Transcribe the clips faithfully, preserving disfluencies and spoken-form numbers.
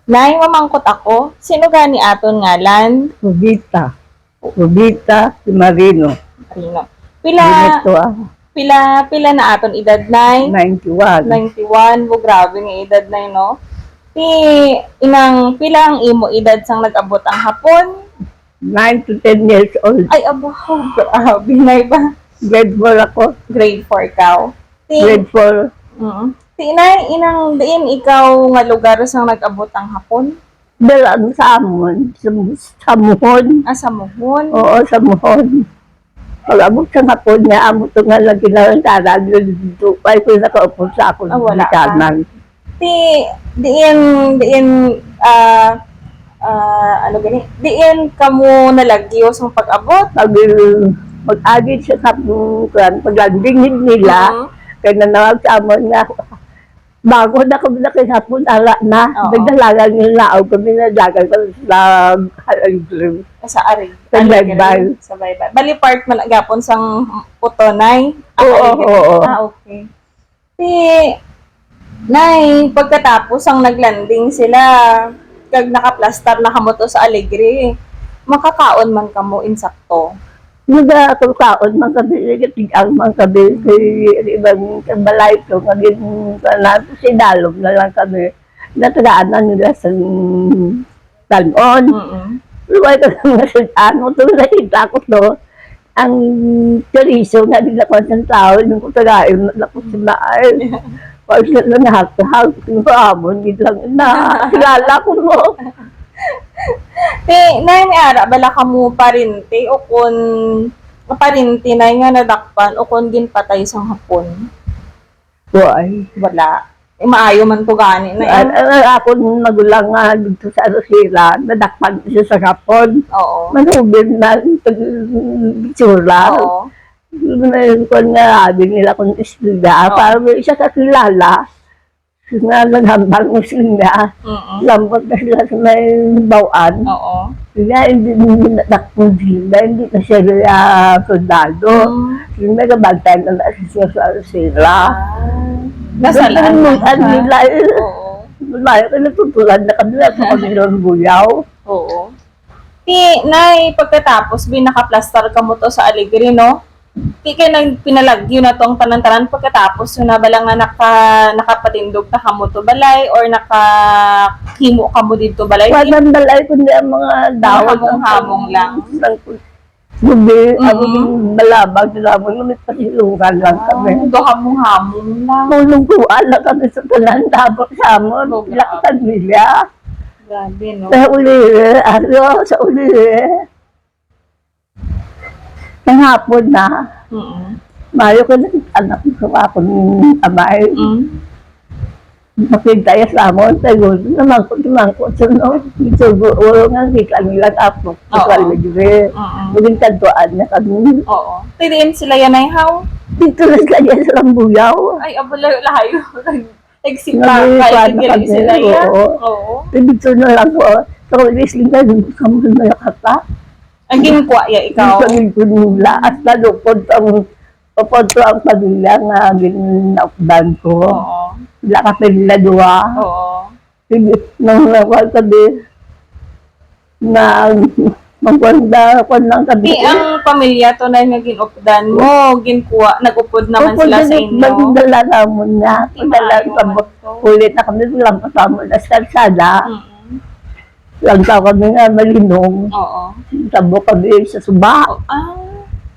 Nay, mamangkot ako, sino gani aton ngalan? Rubita. Rubita si Marino. Marino. Pila, Benito, ah. Pila, pila na aton edad, Nay? Ninety-one. Ninety-one. Bo, grabe nga edad, Nay, no? Ti, inang, pila ang imo edad sang nag-abot ang Hapon? Nine to ten years old. Ay, abo, grabe, Nay, ba? Grade four ako. Grade four ka. Ti, Grade four. Mm. Ti, Nay, inang diin ikaw nga lugar sang nag-abot ang Hapon? Dala sa amon, sa, sa Muhon. Ah, sa Muhon? Oo, sa Muhon. Pag-abot sa Hapon nga, amo to nga lagi na lang sa radyo dito. Ay, kung nakaupo sa akon Ah, wala ka. Ginikanan. Ti, diin, diin, ah, ah, ano gani? Diin kamo nalagyo sang pag-abot? Pag, pag-agid sa Hapon, kuwan, pag-landing nila, Mhm. kay nanawag sa amon nga, bago na kami nakahapon, ala na. Oo. Nagdalagan nila, o kami nagdagan kami sa Alegre. Sa Ari-, Sa Alegre, Baybay. Sa Baybay. Bali, part man gapon sang Putonay? Oo, Alegre. Oo. Ah, okay. Si Nay, pagkatapos ang naglanding sila, kag nakaplastar na kamo to sa Alegre, makakaon man kamo insakto? Nagakakaon man kami, nagatigang man kami, kay iban sa balay ko, nga gin-, kuwan, sinalom na lang kami. Natagaan na nila sa tan-on. Mm-mm. Luway ko lang nga sa ano, to nakita ko to. Ang chorizo nga ginakuha sa tao, yung ko tagain, naku, si Nay. Pag siya lang nahakahak, yung paamon, gid lang na. Kilala ko mo. Ti, Nay, may ara bala kamo parente o kun parente, Nay, nga nadakpan o kun ginpatay sang Hapon? Wala. Eh, maayo man to gani na, eh. Ang, ang, ang akon magulang nga dito sa Aracela, nadakpan siya sa Hapon. Oo. Manubin na ang pag-, itsura. Oo. May kuwan nga, abi nila kung istorya. Oo. Para may isa kakilala. Nga naghambal mo sila. Mm-mm. Lambot na sila sa may bawan. Oo. Nga, hindi mo nadakpan sila, hindi na sila, ah, sundalo. Mm. Yung nagabantay na lang sa, sa sila. Ah. Nasalaan lang siya. Nila, eh. Oo. Malayo ka, natutulad na kami, at sa kanilang buyaw. Oo. Ti, Nay, pagkatapos, binakaplastar ka mo to sa Alegre, no? Ti, kay nag-, pinalagyo na to ang tanan-tanan, pagkatapos, yun na bala nga naka-, nakapatindog na kamo to balay, or nakahimo kamo didto balay? Wala nang balay, kundi ang mga dawat, hamong-hamong lang. Ang Gabi, ang Mm-mm. balabag namon, may pasilungan lang kami. Ah, do hamong-hamong lang. Tulog ko, ala kami sa tanan, tapos sa amon, Oh, ilang grabe. Pamilya. Grabe, no? Sa uli, ano, sa uli. Ang hapon na. Mm-mm. Mayo ko na anak ko, akong amay. Mm. Makita ya sa amon, tayo, namangkot, namangkot, so, no? Ito, ulo nga, kita nila, apo, Oo. Sa libre. Oo. Maging kantuan niya kami. Oo. Pwede yun sila yan ay how? Dito na sila yan sa Lambuyaw. Ay, abo, layo-layo. Nag-, nagsita Nag-, ka, kuwan na nagdiri kami, sila yan. Oo. Oo. Dito na lang po. Sa wrestling na, dito sa mga nakata. Ang ginkuha ya ikaw? Dito, dito nila. At nalupod ang Upod ko ang pamilya nga ginaupdan ko. Oo. Wala ka pamilya duha. Oo. Sige, nang nawal ka di, na magwanda ko lang kami. Di ang pamilya to na nga ginupdan mo, ginkuha, nag-upod naman Upod sila sa din, inyo? Nagdala namon niya. Di Padala maayo sa man bu-, to. Ulit na kami, lang kasama na sa kalsada. Mm-mm. Lantaw kami nga malinong. Oo. Sabo kami sa suba. O, ah.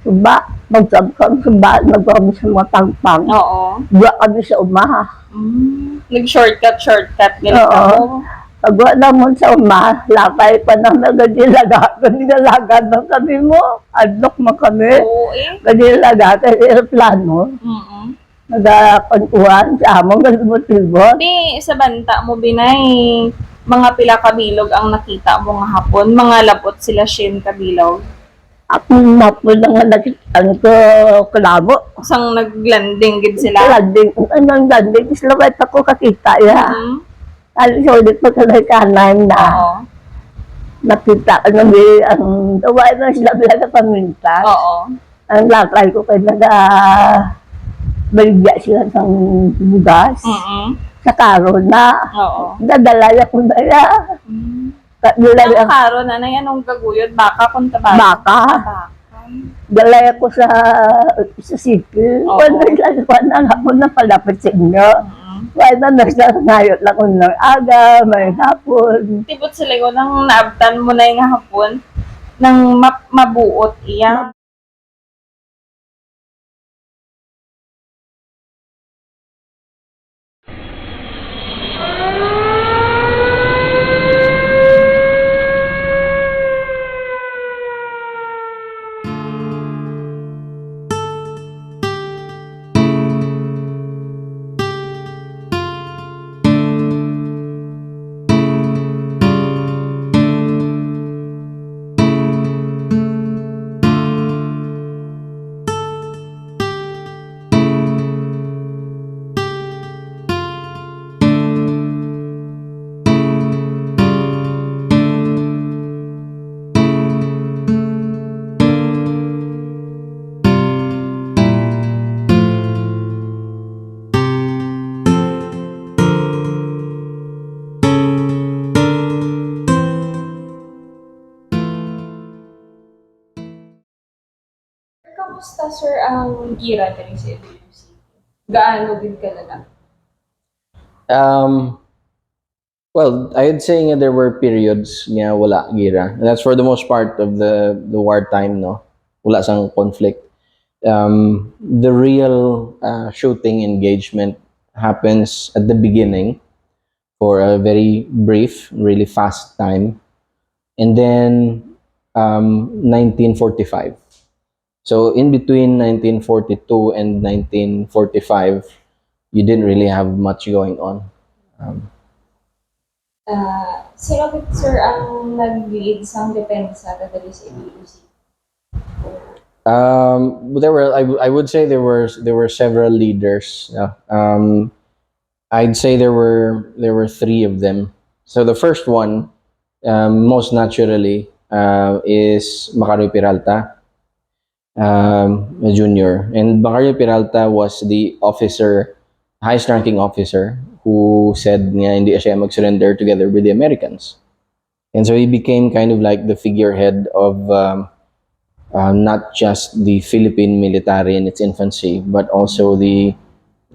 Suba. Magsab kami suba, nagkuha kami sa mga pangpang. Oo. Dua kami sa uma. Mm. Nag-shortcut, shortcut, ganito. Oo. Pagwa namon sa uma, lapay pa na nagadilaga, nagadilaga na kami mo. Adlok man kami. Oo, eh. Gadilaga, kay eroplano. Mm-mm. Nagapantuan sa among galibot-libot. Di, sa banta mo, Binay, mga pila ka bilog ang nakita mo nga hapon? Mga labot sila siyam ka bilog? Ako, hapon lang nga nakita ko, kalabo. Sang nag-landing gid sila? Landing, anong landing? Sila, wala pa ko kakita, ya. Mhm. Ano, solid pa sa kanan na. Oo. Nakita ko na, di, ang, wala na sila, wala na paminta. Oo. Ang lakay ko kay naga-, baligya sila sang bugas. Mm-mm. Sa karon na. Oo. Dadalaya ko na ya. Mm. Dadalaya. Ang karon na, anong gaguyod? Baka kung tabago? Baka. Baka. Dalaya ko sa, sa city. Oo. Wala lang, wala lang ako na palapit sa inyo. Mm. Wala na, nagsangayo lang ko ng aga, may hapon. Tibot sila ko nang naabtan mo na yung hapon, nang map-, mabuot iya. Kamusta, sir, ang gira diri sa Iloilo City? Gaano din kalala? Um, well, I'd say nga there were periods nga wala gira. And that's for the most part of the, the wartime, no? Wala sang conflict. Um, the real, uh, shooting engagement happens at the beginning for a very brief, really fast time. And then, um, nineteen forty-five. So, in between nineteen forty-two and nineteen forty-five, you didn't really have much going on. Um, Ah, sino gid, sir, ang nag-lead sang depensa ta diri sa Iloilo City? Um, there were, I, w-, I would say there were, there were several leaders, no? Um, I'd say there were, there were three of them. So the first one, um, most naturally, uh, is Macario Peralta, um, Junior. And Macario Peralta was the officer, highest ranking officer, who said nga hindi siya mag-surrender together with the Americans. And so he became kind of like the figurehead of, um, uh, not just the Philippine military and its infancy, but also the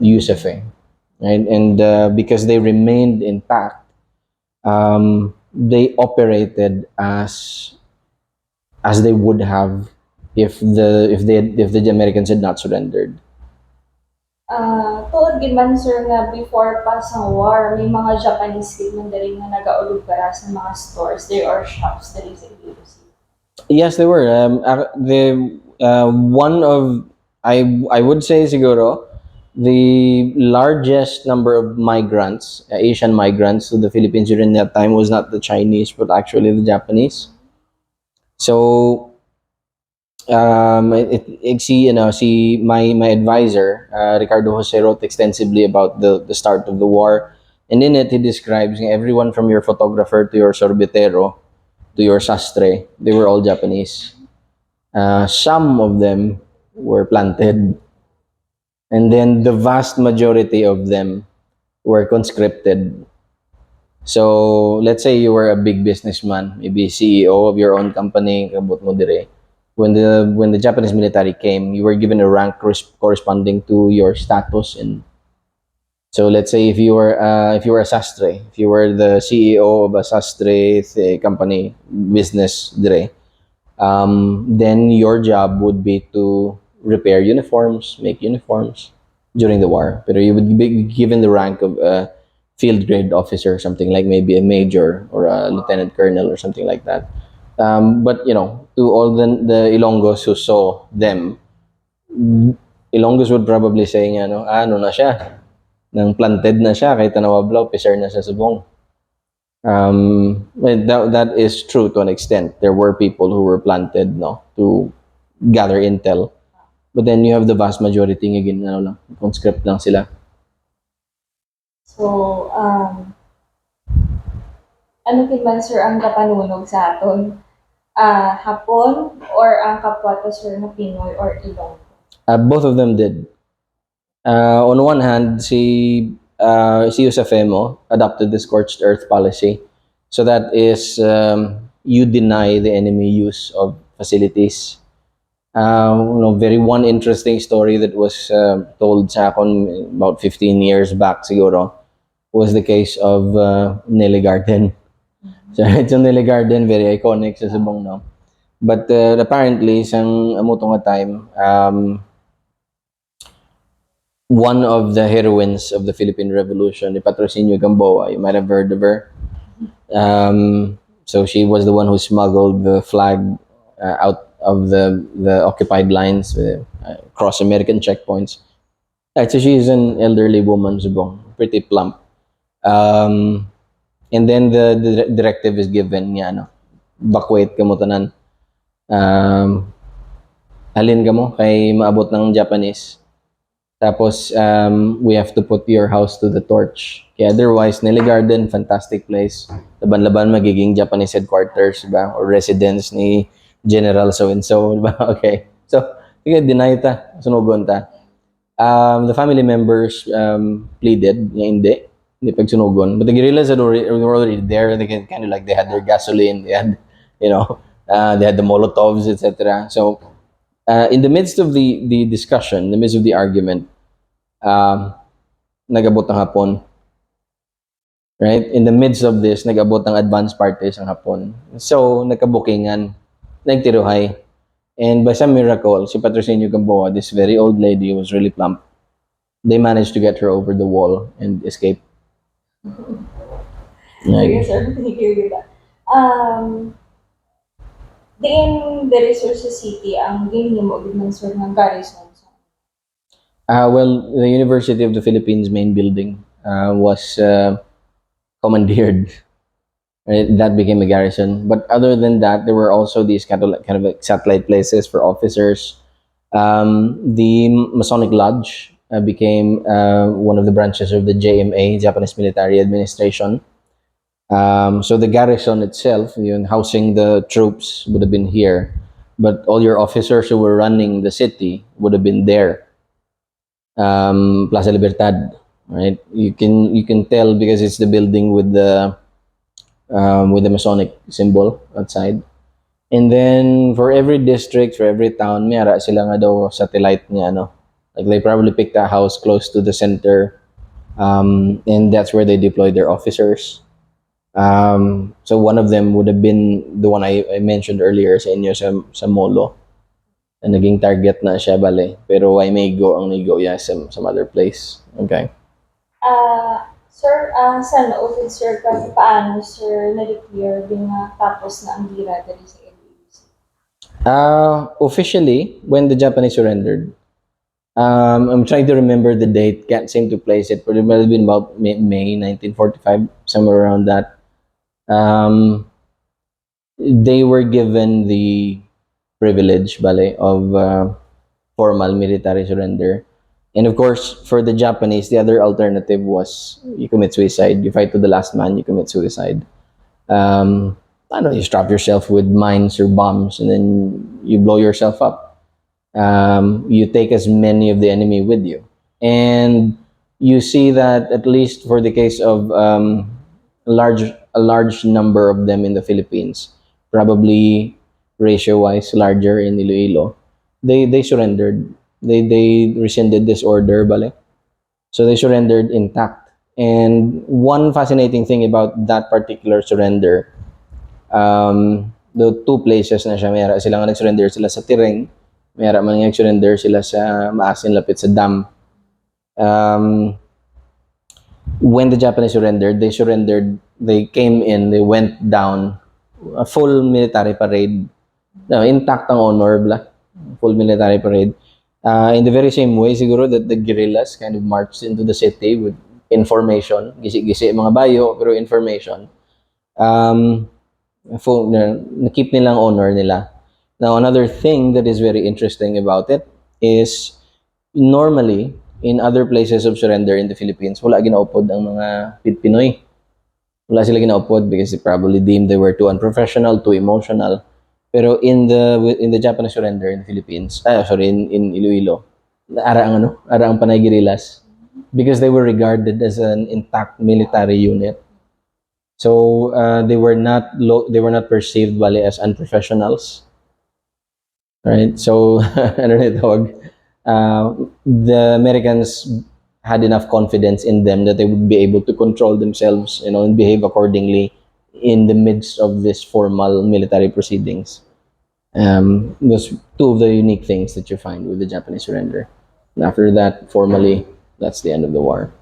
U S F A, right? And, uh, because they remained intact, um, they operated as, as they would have if the, if they, if the Americans had not surrendered. Ah, tuod gid man, sir, nga before pa sa war, may mga Japanese gid man diri nga nagaulog para sa mga stores diri or shops diri sa Iloilo City. Yes, they were. Um, uh, the, uh, one of, I, I would say siguro, the largest number of migrants, uh, Asian migrants to the Philippines during that time was not the Chinese, but actually the Japanese. So, um, it, it, si, you know, si, my, my advisor, uh, Ricardo Jose, wrote extensively about the, the start of the war. And in it, he describes nga everyone from your photographer to your sorbetero to your sastre, they were all Japanese. Uh, some of them were planted. And then the vast majority of them were conscripted. So, let's say you were a big businessman, maybe C E O of your own company, kabot mo dire. When the, when the Japanese military came, you were given a rank res-, corresponding to your status. And so, let's say if you were, uh, if you were a sastre, if you were the C E O of a sastre, say, company, business dire, um, then your job would be to repair uniforms, make uniforms during the war. Pero you would be given the rank of a field grade officer, something like maybe a major or a lieutenant colonel or something like that. Um, but, you know, to all the, the Ilonggos who saw them, Ilonggos would probably say nga, no, "Ah, ano na siya? Nang planted na siya, kay tan-awa bala, officer na siya subong." Um, well, that, that is true to an extent. There were people who were planted, no, to gather intel. But then you have the vast majority nga gin-, ano lang, conscript lang sila. So, um, ano gid man, sir, ang kapanunog sa aton, ah, Hapon or ang kapwa ta, sir, nga Pinoy or Ilonggo? Uh, both of them did. Uh, on one hand, si, uh, si Yusuf Hemo adopted the scorched earth policy. So that is, um, you deny the enemy use of facilities. Um, no, very one interesting story that was, uh, told sa akon about fifteen years back siguro was the case of, uh, Nelly Garden. So, it's a Nelly Garden, very iconic sa subong, no? But, uh, apparently, sang amo to nga time, um, one of the heroines of the Philippine Revolution, ni Patrocinio Gamboa. You might have heard of her. Um, so she was the one who smuggled the flag, uh, out of the, the occupied lines, uh, across American checkpoints. Actually, she is an elderly woman, subong, pretty plump. Um, and then the, the directive is given niya, ano, "Evacuate kamo tanan. Um, halin kamo kay maabot ng Japanese. Tapos, um, we have to put your house to the torch. Kaya otherwise, Nelly Garden, fantastic place. Laban-laban magiging Japanese headquarters, diba? Or residence ni General so-and-so, diba?" Okay. So, sige, deny ta. Sunugon ta. Um, the family members, um, pleaded nga hindi, hindi pagsunugon. But the guerrillas had already, were already there. They can, kind of like, they had their gasoline, they had, you know, uh, they had the Molotovs, et cetera. So, uh, in the midst of the, the discussion, in the midst of the argument, um, nag-abot ang Hapon. Right? In the midst of this, nag-abot ang advance party sang Hapon. So, nagkabukingan, nagtiruhay. And by some miracle, si Patrocinio Gamboa, this very old lady who was really plump, they managed to get her over the wall and escape. Sige, sir. Thank you, Yuda. Um, diin diri, sir, sa city ang ginhimo gid man, sir, nga garrison? Uh, well, the University of the Philippines main building, uh, was, uh, commandeered. Right? That became a garrison. But other than that, there were also these kind of, like, kind of, like, satellite places for officers. Um, the Masonic Lodge, uh, became, uh, one of the branches of the J M A, Japanese Military Administration. Um, so the garrison itself, yun, housing the troops would have been here. But all your officers who were running the city would have been there. Um, Plaza Libertad, right? You can, you can tell because it's the building with the, um, with the Masonic symbol outside. And then for every district, for every town, may ara sila nga daw satellite nga, ano. Like, they probably picked a house close to the center, um, and that's where they deployed their officers. Um, so one of them would have been the one I, I mentioned earlier sa inyo, sa, sa Molo. Na naging target na siya, bale. Pero why may go ang nigo ya sa some other place? Okay. Ah, sir, ah, sa naupod, sir, kag paano, sir, na-declare nga tapos na ang gira diri sa L A U C? Uh, officially, when the Japanese surrendered, um, I'm trying to remember the date, can't seem to place it, but it might have been about May, May nineteen forty-five, somewhere around that. Um, they were given the privilege, bale, of, uh, formal military surrender. And of course, for the Japanese, the other alternative was you commit suicide. You fight to the last man, you commit suicide. Um, I don't know, you strap yourself with mines or bombs, and then you blow yourself up. Um, you take as many of the enemy with you. And you see that at least for the case of, um, large, a large number of them in the Philippines, probably ratio-wise larger in Iloilo, they, they surrendered. They, they rescinded this order, bale. So they surrendered intact. And one fascinating thing about that particular surrender, um, the two places na siya, may ara sila nga nag-surrender sila sa Tireng, may ara man nga nag-surrender sila sa Maasin, lapit sa dam. Um, when the Japanese surrendered, they surrendered, they came in, they went down, a full military parade. No, intact ang honor, bala. Full military parade. Uh, in the very same way, siguro, that the guerrillas kind of marched into the city with information. Gisi-gisi mga bayo, pero information. Um, full, na, na-keep nila ang honor nila. Now, another thing that is very interesting about it is, normally, in other places of surrender in the Philippines, wala ginaupod ang mga Pit-, Pinoy. Wala sila ginaupod because they probably deemed they were too unprofessional, too emotional. Pero in the, in the Japanese surrender in the Philippines, ah, sorry, in, in Iloilo, ara ang, ano, ara ang Panay guerrillas. because they were regarded as an intact military unit. So uh, they were not lo- they were not perceived bali as unprofessionals. Right? So ano na tawag? Uh, the Americans had enough confidence in them that they would be able to control themselves, you know, and behave accordingly in the midst of this formal military proceedings. Um, those two of the unique things that you find with the Japanese surrender. And after that, formally, that's the end of the war.